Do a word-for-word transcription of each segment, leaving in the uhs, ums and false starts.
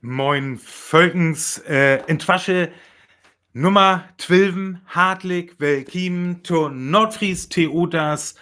Moin, Völkens, äh, intwasche Nummer twölf, hartlik wellkiemen to Nordfries Theaters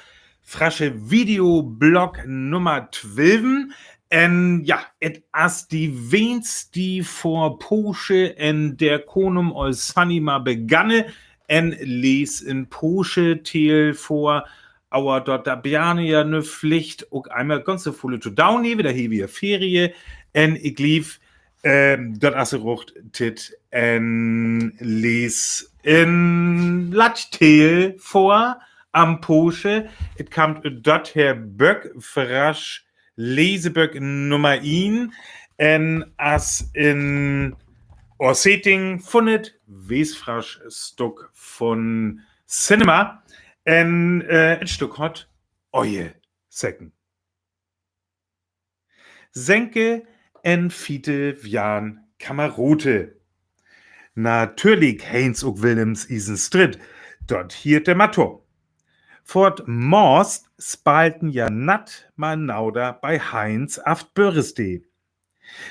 frasche Videoblog Nummer twölf. En ja, et as de Weenst, de vör Poosche en der Konum ol Sanni mar beganne, en lees en Poosche Teel vör, aver dor, dor bjarne ja nu villicht ok eenmal ganz so völ to daun, he, wedder he, wedder Ferie. En ik gliev, ähm, dat as se rucht tit, en lees en latt Teel vör am Poosche. Et kamt dat her Böck, frasch Leeseböck Nummer een, en as en Översetten vun et Weesfrasch-Stück vun Cinema, en, äh, et Stück hett Oje Secken. Senke en Fiete weren Kamerote. Natürlich heen se ok willems isen Stritt, dat hieet de Mato. Vör 't Maast spalten ja natt mal nauder bei Heinz aft Börrestee.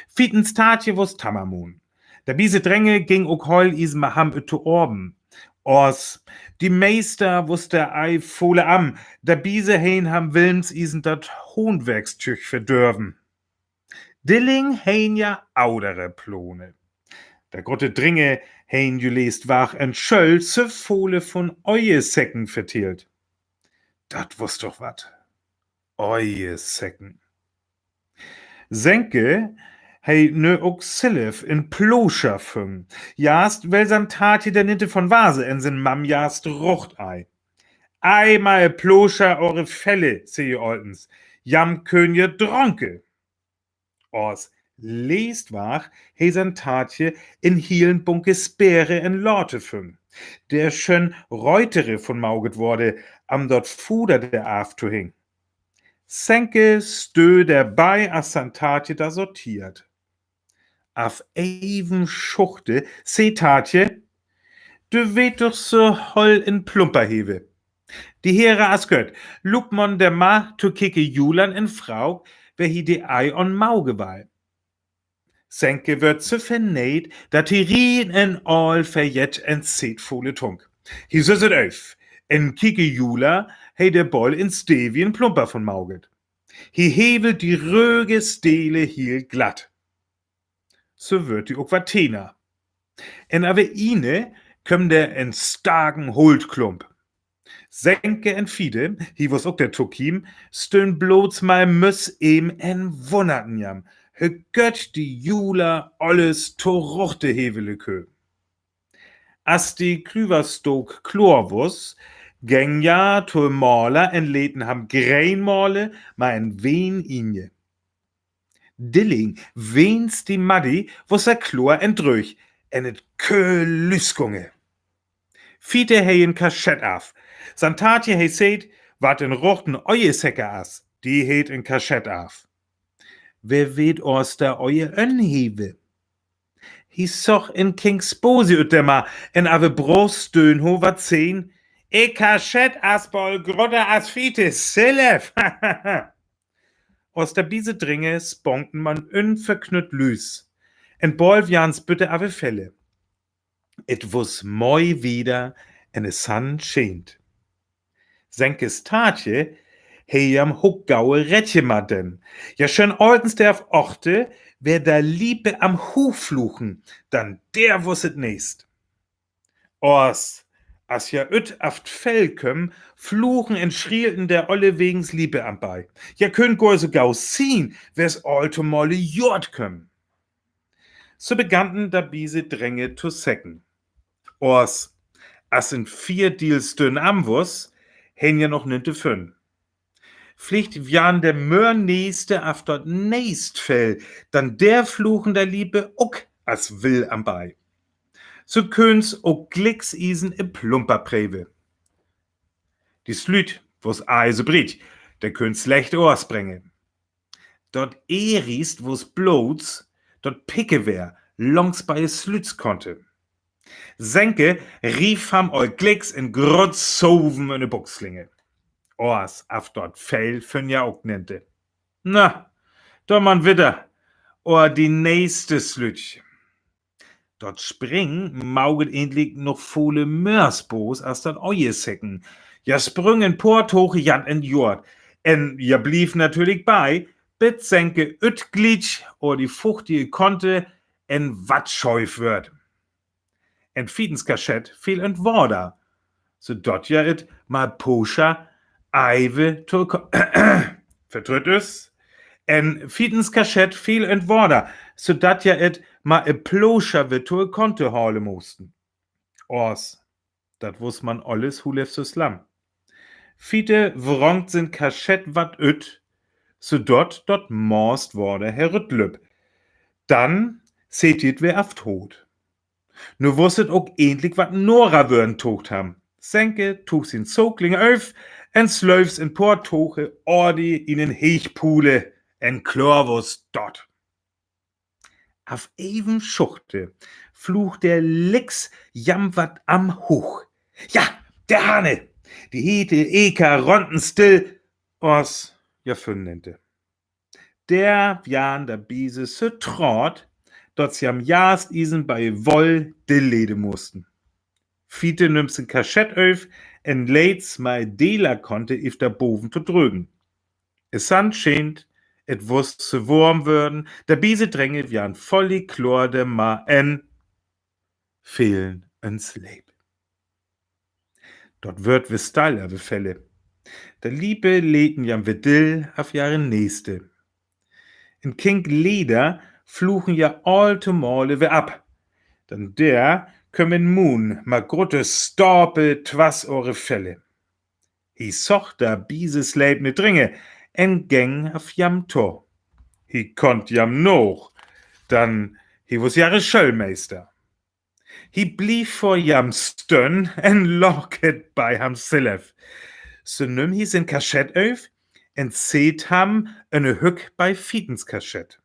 Fietens Tatje wos Tammermohn. De biese Drenge ging ok hol isen Maham üt to Orben. Os, de Meester wos der ei vole am, de biese heen ham willems isen dat Handwerkstüch verdörven. Dilling heen ja audere Plone. De grote Drenge heen ju leest Waag en Schöll so vole vun Oje Secken vertellt. Dat wos doch wat. Oje Secken. Senke hee nu ok sülvst en Ploscher fung. Jast well san Tatje der ninte vun wase, en sen Mam jast rucht ei. Ei mal Ploscher ore Felle, see je oltens. Jan künn je dronke. Os leest Waag hee san Tatje en hielen Bunke Spere en Laate fung, der schön Reutere vun Mauget worde, am dat Fuder der aaf to hing. Senke stöh derbei, as san Tatje dat sorteert. Af even Schuchte see Tatje: Du weetst doch, so hol en Plumper hewe. De Here as gött, lup man der Ma to Kicke Julan en fraug, wer he de Ei an mauge wall. Senke wöör so verneet, dat he rien en aal verjett en seet vole Tung. He süsset öf, en Kicke Jula hee der boll en stevien Plumper vun mauget. He hewelt de röge Stele hiel glatt. So wöör he ok wat teener. En aver ine köm der en starken Holtklump. Senke en Fiete, he wos ok der Tuckiem, stöhn blots mal, müss em en Wunner njamm, he gött de Jula olles toruchte hewele kö. As de Krüverstook klor wos, geng he to Maler en leet en ham green male, ma en ween Inje. Dilling, weens de Maddi, wos dat klor en dröög, en et köl lüskunge. Fiete hee en Kaschett af. San Tatje hee seet, wat en ruchten Ojesecker as, de heet en Kaschett af. Wer weet, os der Oje önhewe. He soch en Kingsbose üt der Ma, en aver Brust stöhn ho wat sehn: E Kaschett as boll grotter as Fiete sülvst. Os de biese Drenge spungten man unverknütt lüs. En boll wieren s' bütte aver Felle. Et wos moi wieder, en de Sann scheent. Senkes Tatje hee am hok gaue Rettje ma denn. Ja, schön oltens derf ochte, wer de Liepe am Huuf fluchen, dann der wos et neest. Os, as he üt aft Fell köm, fluchen en schrielten der olle Wegens Liepe am bei. Ja, künn gor so gau sien, wer s' aal to mole Jord köm. So begannten de biese Drenge to secken. Os, as en Vierdiel stünn am wos, heen ja noch ninte fünn. Villicht wieren der mör neeste aft dat neest Fell, dann der fluchen de Liepe ok as will am bei. So künn s' ok glieks isen e Plumper prewe. De Slüt wos ei so briet, de künn s' lecht Oors brenge. Dat Eriest wos blots, dat Pickeweer langs bei de Slütskante. Senke riev am aul glieks en groot Soven en de Buxlinge. Oors aft dat Fell fünn ja ok ninte. Na, do man widder. or de nächste Slütj. Dor spring maget egentlik noch völ mehr Spaaß as dat Eiesecken. Ja, sprüngen en poor Tage jan en Jord. En ja, blief natürlich bei, bit Senke üttgliek or de fuchtige Konte en Wattscheuf wörd. En Fietens Kaschett feel en Water, so dat ja et ma Poscha eiwe to ko-, vertrütt is. En Fietens Kaschett feel en Water, so dat ja et ma e Ploscha we to Konte hale mussten. Ors, dat wuss man alles, hu leef so slam. Fiete wrongt sin Kaschett wat ütt, so dat dat maast Water herüttlöpp. Dann seet et wer af tot. Nu wuss et ok egentlik wat nora wörn tocht ham. Senke tog sin Zokling öf en slöfs en poor Tage adi in en Heechpule, en kloor wuss dat. Af even Schuchte fluug der Lix jam wat am huch. Ja, der Hahne, de hete Eka ronten still, ors ja fünn nennte. Der jan der Biese so traad, dat se am jast isen bei Woll de lede mussten. Fiete nümm sin Kaschett öf en leets ma e Dela Konte iv der Boven to drögen. E Sann scheent, et wuss so worm wörn, der Biese Dränge jan volli kloor der ma en felen en Sleep. Dat wörd we stall, ewe Felle. De Liepe leten jam we dill af jare Neeste. En kink leder flugen ja all to male we ab. Dann der kömm en Muun ma grote Stape twass ore Felle. He soch der Biese Sleip nit dringe, en geng af jam to. He konnt jam noch, dann he wuss jare Schöllmeister. He blief vör jam stönn en laket bei ham sillef. So nümm he sin Kaschett öf en seet ham en e Hück bei Fietens Kaschett.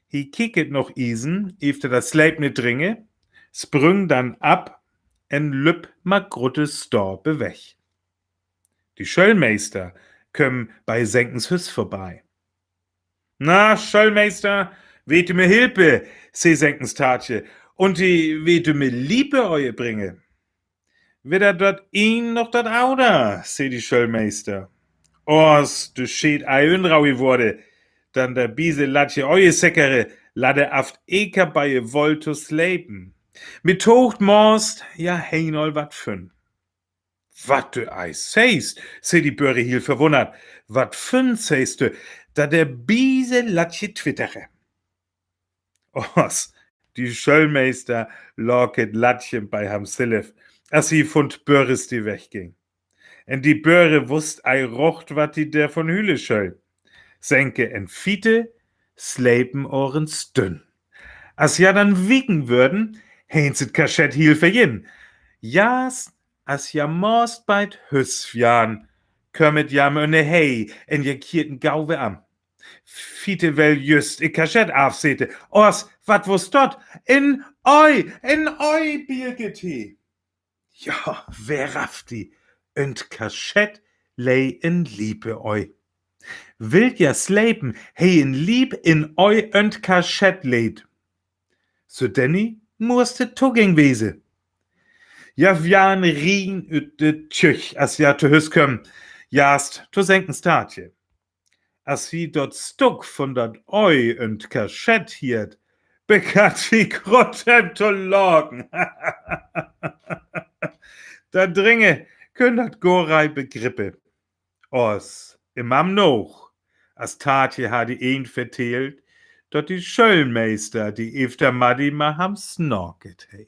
He kieket noch isen, iv der Sleip nit dringe, sprüng dann ab en lüpp ma grote Stape weg. De Schöllmeister kömm bei Senkens Hüss vörbei. Na, Schöllmeister, weetst du mi hilpe, see Senkens Taatje, un weetst du mi Liepe-Eie bringe? Weder dat een noch dat ander, see de Schöllmeister. Ors, du scheet ei unrauig worde, dann der Biese latje Eie seckere, ladde aft Eka bei e Woll to slepen. Mi tocht maast, ja, heen all wat fünn. Wat du ei seist, see de Böre hiel verwunnert. Wat fünn seist du, dat der Biese latje twittere? Ors, de Schöllmeister laket latjen bei ham sillef, as he vun de Böre wegging. En de Böre wusst ei rocht, wat he dervun hüle schöll. Senke en Fiete slepen or en stünn. As ja dann wieken wörden, heen se et Kaschett hiel verjinn. Jast as ja maast bei't Hüss wieren, kömm et jam en de Hei, en ja kieet en gauwe am. Fiete well jüst et Kaschett afsete. Ors, wat wuss dat? En Ei, en Ei, bieket he. Ja, wahrhaftig, in't Kaschett leeg en Liepe-Ei. Wiel ja slepen hei en Liepe-Ei in't Kaschett leeg. So, denn musst et togäng wese. Ja, wieren rien üt de Tjüch, as ja to Hüss kömm, jast to Senkens Taatje. As he dat Stück vun dat Ei in't Kaschett hieet, begann he grotem to laken. De Dringe künn dat gor ei begrippe. Ors, em Mamm noch, as Taatje harr de een vertellt, dat de Schöllmeister de Eftermaddi ma ham snaket hei.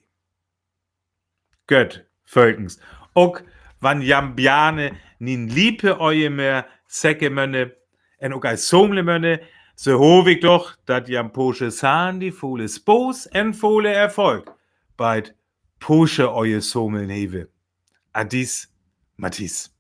Goot, Völkens. Ok wann jam biane nien Liepe-Eie mehr seke mönne, en ok ei somle mönne, so hoff ik doch, dat jam Posche Sandi vole Spooß en vole Erfolg bei't Posche-Eie-Somle hewe. Adis, Mathis.